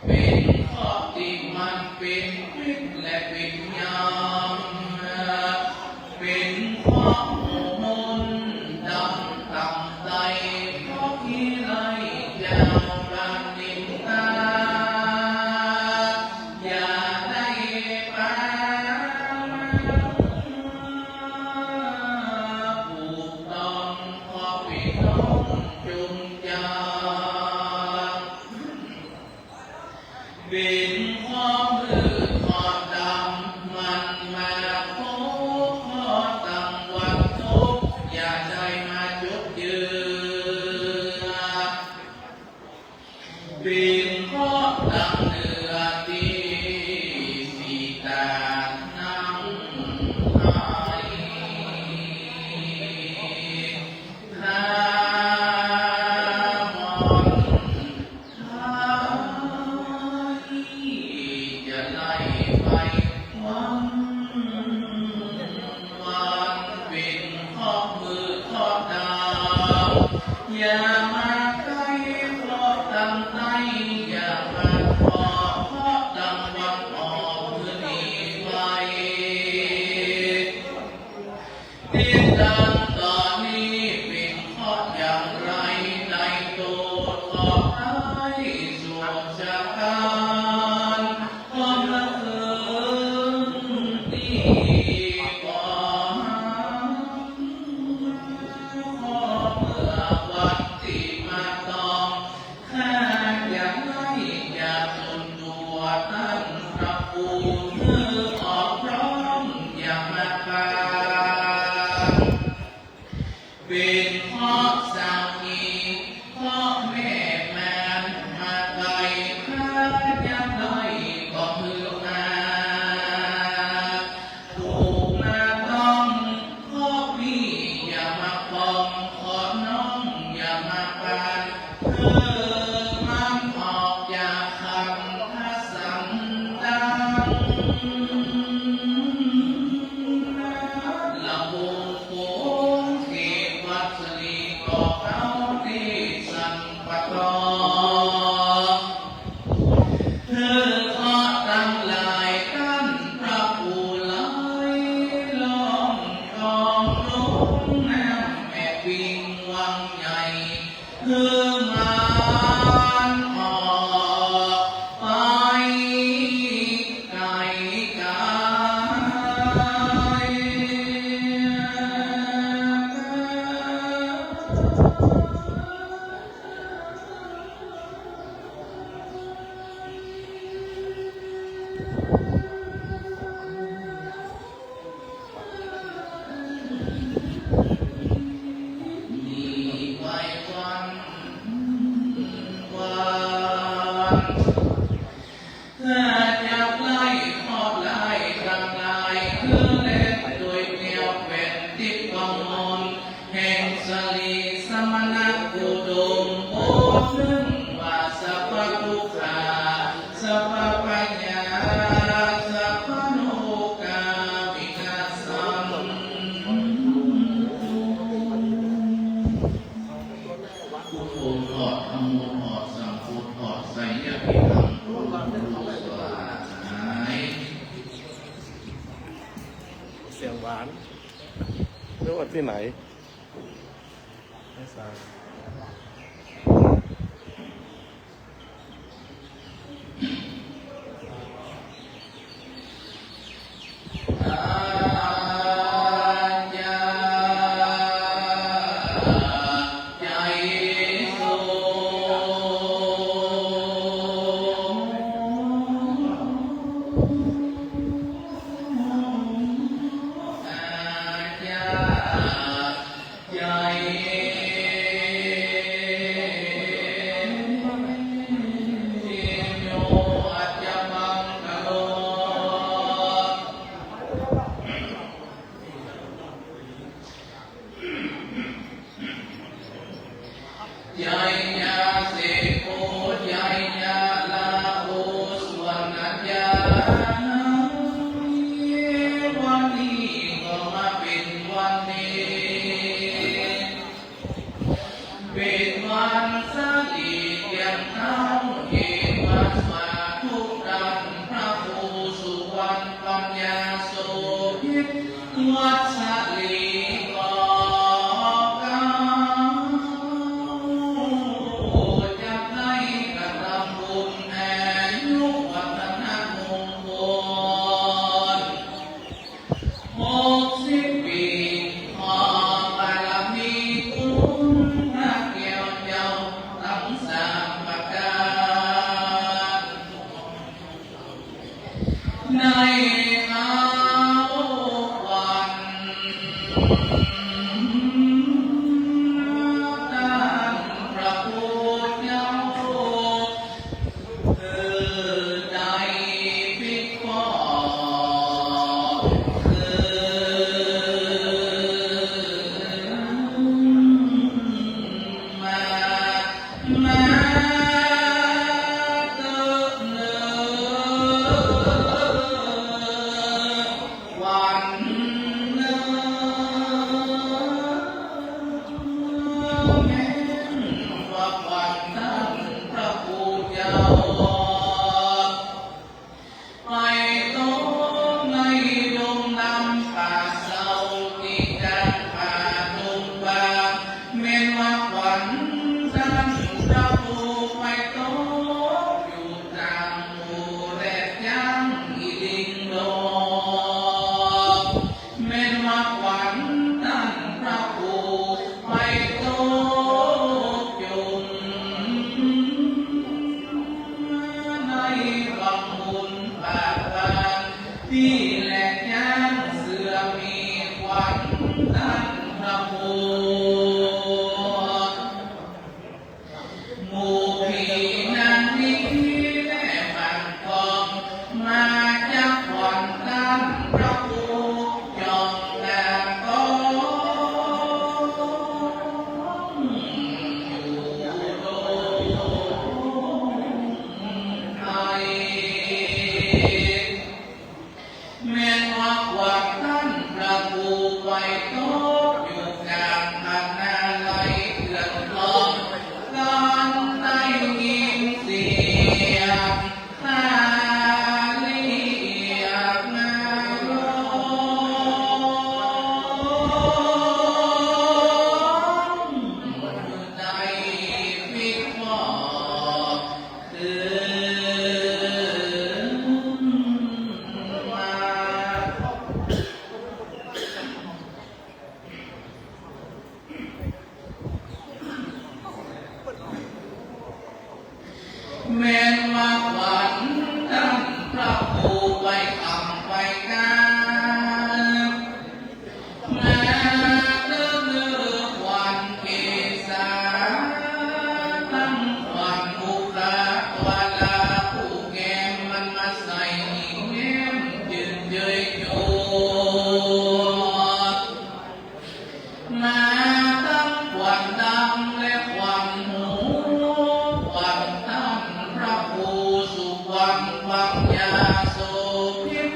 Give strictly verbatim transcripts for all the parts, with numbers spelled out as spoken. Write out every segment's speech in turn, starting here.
เป๋นเคราะห์ตี้มันเป๋นพิษและเป๋นยาม เป๋นเคราะห์หมู่มนต์ดำต่ำใต้ เคราะห์ตี้ไร้เจ้าประนินทา อย่าได้ปามาผูกต้อง อย่ามาใก้เคราะห์ตางใต้ อย่ามาเคราะห์ตางวันออก หื้อหนีไป ทิศตางต่อนี้เป๋นเคราะห์อย่างไร ในโตขอให้สุขสะกาน ความละเคิงตี้ก่อ ขอเมื่อวันตี้มาตอง ข้าจะไล่จะตนตัวต้านพระครู หื้อออกพร้อมอย่ามาปาน เป๋นเคราะห์สามี เคราะห์แม่มารมาไกล ข้าจะไล่ก็หื้อมา ถูกมาต้อง เคราะห์พี่อย่ามาปอง เคราะห์น้องอย่ามาปาน หื้อมันออกจากคันพระสันดาน ละวงโขงเขตวัดสลี ก็เอาตี้สันปะตอง หื้อเคราะห์ตังหลายต้านพระครูไหลล่องคลองลงน้ำแม่ปิงวังใหญ่ หื้อมันออกไปไก๋ไก๋ ข้าจักไล่เคราะห์ร้ายตังหลาย หื้อเล็ดโดยแก้วแหวนทิพย์ประมูล แห่งสลีสมณะโคดม บทนึ่งว่า สัพพะทุกขา สัพพะพยา สัพพะโรคา วินาสสันตุ พุทโธทอด ธัมโมทอด สังโฆทอด ไสยะปิธัง โอโหสาหาย เสียงหวาน หรือว่าตี้ไหน ไม่ทราบ ใจ ขวัญดังและขวัญหู ขวัญต้านพระครูสุวรรณปัญญาโสภิต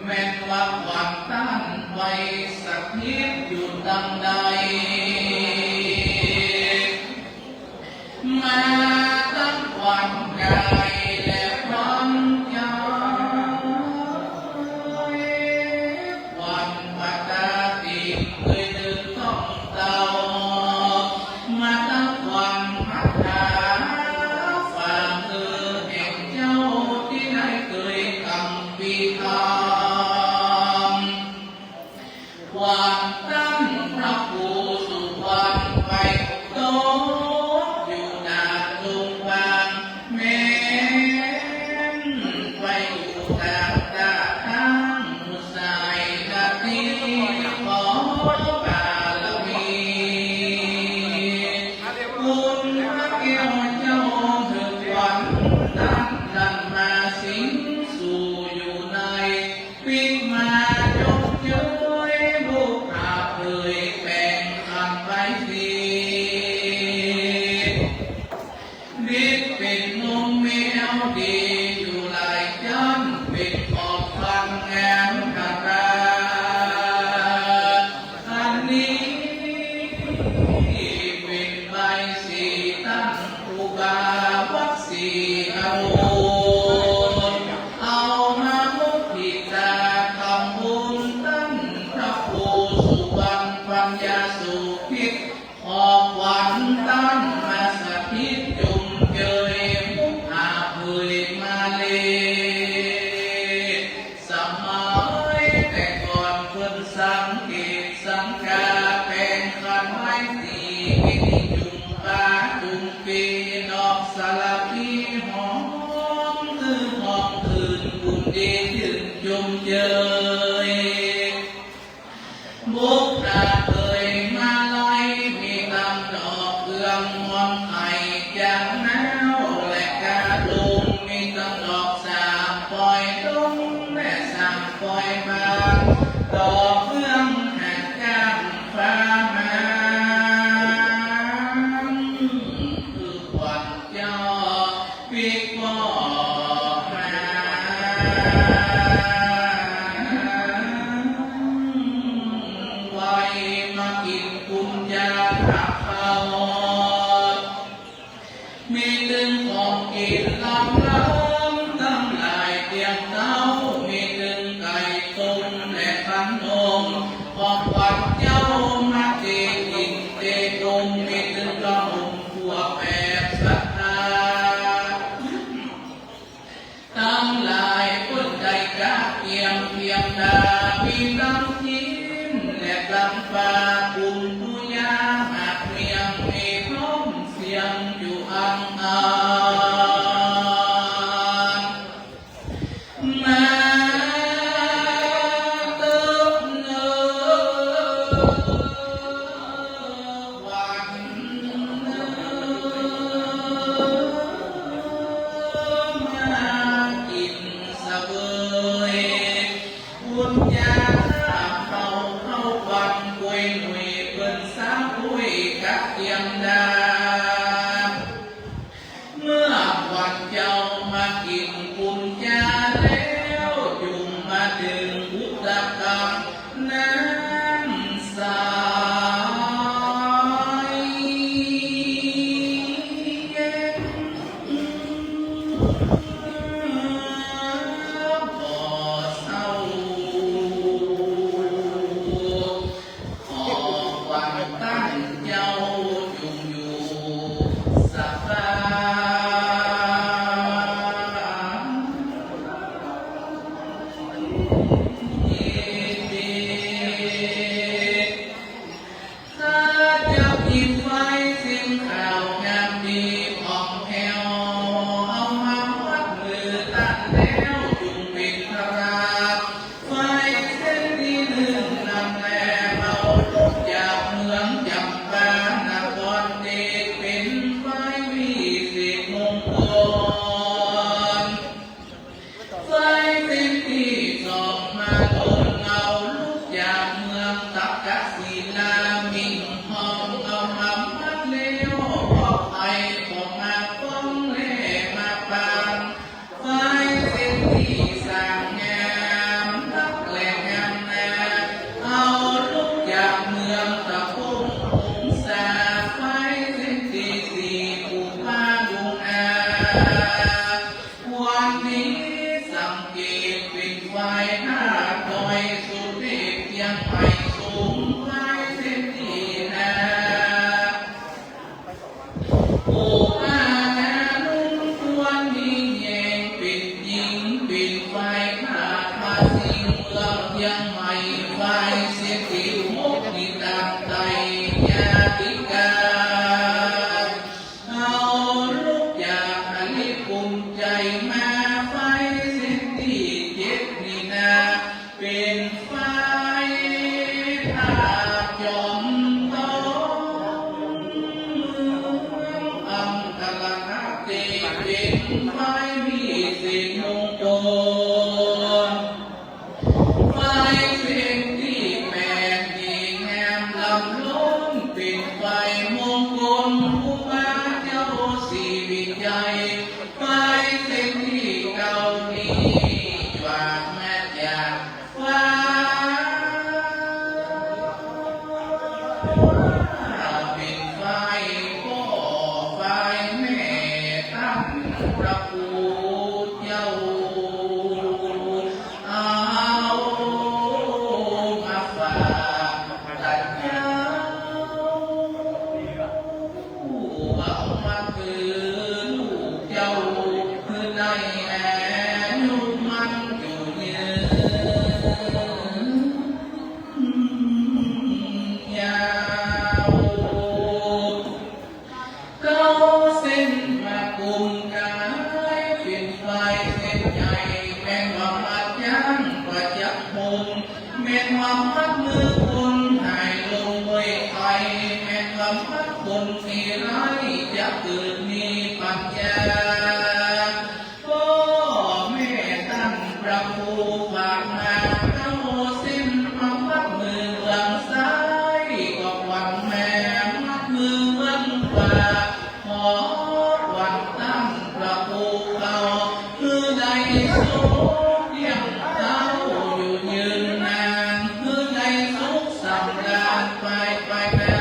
แม่นว่าขวัญต้านไปสถิตอยู่ตังใด มาตังขวัญกายและขวัญใจ๋ ขวัญประตาติเกยเดินต้องเต้า มาตังขวัญพระถา ฝ่ามือแห่งเจ้าตี้ได้เกยกำปีธรรม ขวัญต้านพระครูสุวรรณไปตกอยู่ตางโรงบาล แม่นไปอยู่ตางตาทางสายนาทีขอบารมี คุณพระแก้วเจ้าเถิดขวัญต้านนั้นมาสิงสู่อยู่ใน ปิ๊กมาจบเจยบุพผาเผยแปลงขันไว้สิ ปิ๊กเป๋นหนุ่มแมวดีอยู่หลายจั๊น เป๋นขอบฟังงามตา อันนี้เป๋นใบสีต้านครูบาวัดศรีอรุณ เอามามุทิตาทำบุญต้านพระครูสุวรรณปัญญาโสภิต ขอขวัญต้านมาสถิตจงเจยบุพผาเผยมาเล สมัยแต่ก่อนเปิ้นสังเกตสังกาแปลงขันไว้สีกิติจุมปาจุมปีนอกสระพีหอม คือหอมคืนบุญดีถึงจุมเจย บุพผาเผยมาลัย มีตังดอกเอืองมอนไข่ จากนาวและกาตุง มีตังดอกสามปอยตุงและสามปอยบาน ดอกเอืองแห่งก้านฟ้ามา คือขวัญเจ้า ปิ๊กก็มาไหว้มากิ๋นกุญจาข้าว มีตึงของกิ๋นล้ำๆ ตังหลายเตียมเต๊า มีตึงไก่ต้มและขันนม ของขวัญเจ้ามาเตกิ๋นเตต้ม มีตึงกระหงขั่วแบบศรัทธา ตังหลายเปิ้นได้กะเกียมเตรียมดา มีตังจิ๊นและตังป๋า ปุณปูยาหมากเมี่ยง มีพร้อมเสียงอยู่อังอัน มาเต๊อะเนอ ขวัญเนอ มากิ๋นเสวย บุญญาข้าวเผาข้าวควัน กล้วยหนุ่ยเปิ้นสาปุ้ยกะเกียมดา เมื่อขวัญเจ้ามากิ๋นกุญจาแล้ว จุ่มมาดื่มอุตตะกังน้ำใส บ่เศร้า ขอขวัญต้านเจ้าจุ่งอยู่สบาย ถ้าจะมีไฟเส้นขาวงามดีผ่องแผ้ว เอามาวัดมือต้านแล้วจุ่งเป๋นพระ ไฟเส้นตี้นึ่งนั้นแล เอาลุกจากเมืองจ๋ำปานคร เต๋เป๋นไฟวิเศษมงคล ไฟเส้นตี้สองมาโดน เอาลุกจากเมืองตักกศิลา มิ่งห้องเอามา ไฟวิเศษมงคล ไฟเส้นตี้แปด ดีแหมล้ำล้น เป๋นไฟมงคล ครูบาเจ้าศรีวิชัย ไฟเส้นตี้เก้านี้ จวกมาจากฟ้า เป๋นไฟป้อไฟแม่ต้านพระผู้เจ้า เอามาฝากพระเจ้า เอามาคือลูกเจ้า คือได้อายุมั่นอยู่ยืนยาว เก้าเส้นมากุมกาย เป๋นไฟเส้นใหญ่ แม่นว่ามัดจ๊างประจักษ์พล แม่นว่ามัดมือคนหายลงด้วยภัย แม่นว่ามัดคนที่ร้ายจะเกิดมีปัญญา ป้อแม่ต้านพระผู้ฝากมา เก้าเส้นมามัดมือเบื้องซ้าย ก็ขวัญแม่มัดมือเบื้องขวา ขอขวัญต้านพระผู้เขา คือได้สุขเตี้ยงเต้าอยู่ยืนนาน คือได้สุขสำราญไปไปนา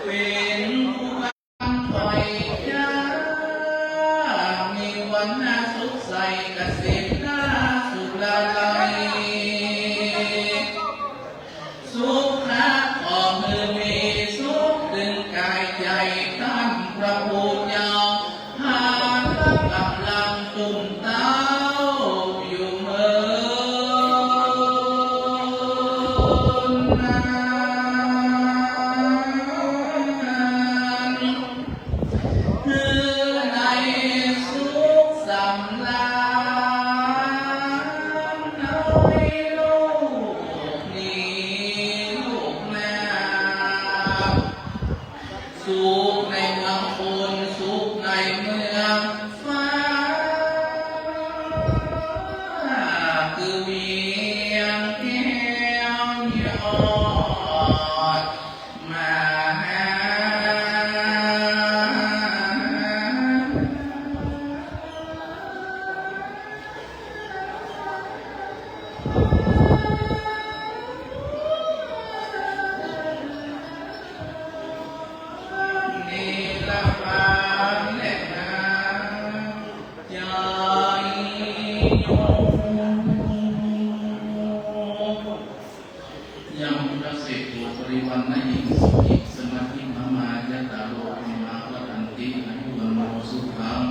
เป๋นผู้ ไฟจ้า มีวรรณะสุขใส เกษมนาสุขละไล สุขะขอหื้อมีสุขตึงก๋ายใจ๋ ต้านพระผู้เจ้า พาละก๋ำลังตุ้มเต้าอยู่เมินนาน หื้อได้สุขสำราญ น้อยลูกนี้ลูกนา สุขในเมืองบน สุขในเมืองฟ้า คือเวียงแก้วยอด มหา เนรภาและนา จายโย ยังพระเศรษฐูปริวรรณะยิงสุขิ สมาธิมหามายัตตาโล ภะมะวัฏฏันติ อายุวัณโณสุขัง